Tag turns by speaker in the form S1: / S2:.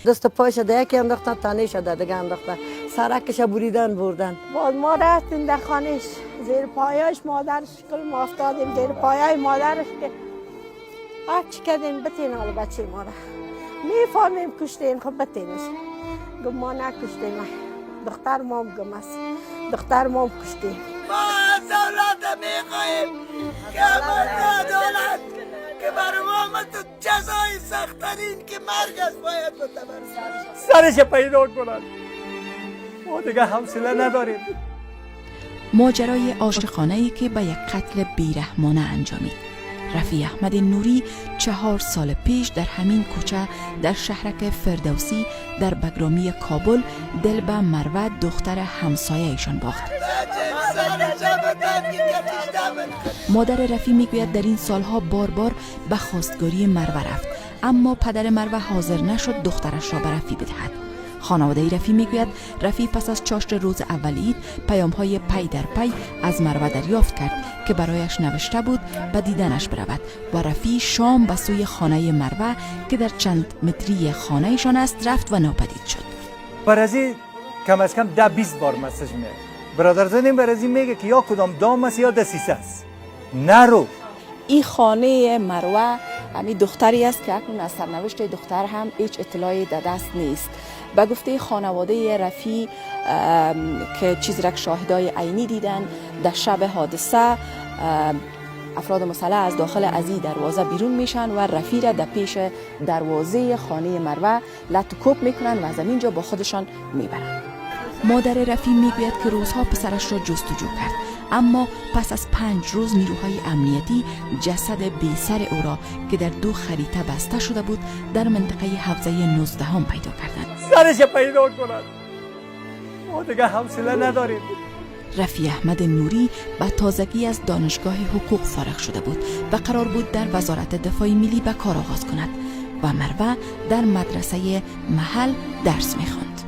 S1: دست پایش ده یکی انداختن، تنش ده دیگه انداختن، سرکش بریدن بردن.
S2: باز ما رفتیم در خانهش، زیر پایاش مادرش، کل ما افتادیم زیر پایای مادرش که هر چی کردیم بتین. حالا بچه ما را میفهمیم کشتین، خب بتینش. گفت ما نکشتیم، دختر ما هم گم است، دختر ما هم کشتیم.
S3: ما از دولت میخواهیم که عدالت که بر ما تو جزای سختترین که مرگ است باید بتبر.
S4: سرش پیدا کنن، ما دیگه حوصله نداریم.
S5: ماجرای عاشقانه ای که به یک قتل بیرحمانه انجامید. رفیع احمد نوری 4 سال پیش در همین کوچه در شهرک فردوسی در بگرامی کابل دل به مروه، دختر همسایه‌شان باخت. مادر رفیع میگوید در این سالها بار بار به خواستگاری مروه رفت، اما پدر مروه حاضر نشد دخترش را به رفیع بدهد. خانواده رفیع میگوید رفیع پس از چاشت روز اول عید پیام های پی در پی از مروه دریافت کرد که برایش نوشته بود به دیدنش برود و رفیع شام به سوی خانه مروه که در چند متری خانهشان است رفت و ناپدید شد.
S4: بر از کم از کم 10 20 بار message میاد. برادر زنیم بر از میگه که یا کدام دام است یا دسیسه است، نرو.
S6: این خانه مروه همی دختری است که اکنون از سرنوشت دختر هم هیچ اطلاعی در دست نیست. به گفته خانواده رفیع که چیز را شاهدای عینی دیدن، در شب حادثه افراد مسلح از داخل ازی دروازه بیرون میشن و رفیع را در پیش دروازه خانه مروه لت کوب میکنن و از اینجا با خودشان میبرن.
S5: مادر رفیع میگوید که روزها پسرش را جستجو کرد، اما پس از 5 روز نیروهای امنیتی جسد بی سر او را که در دو خریطه بسته شده بود در منطقه حوزه 19 هم پیدا کردند.
S4: سرش پیدا کنند، ما دیگه حوصله نداریم.
S5: رفیع احمد نوری به تازگی از دانشگاه حقوق فارغ شده بود و قرار بود در وزارت دفاع ملی به کار آغاز کند و مروه در مدرسه محل درس میخواند.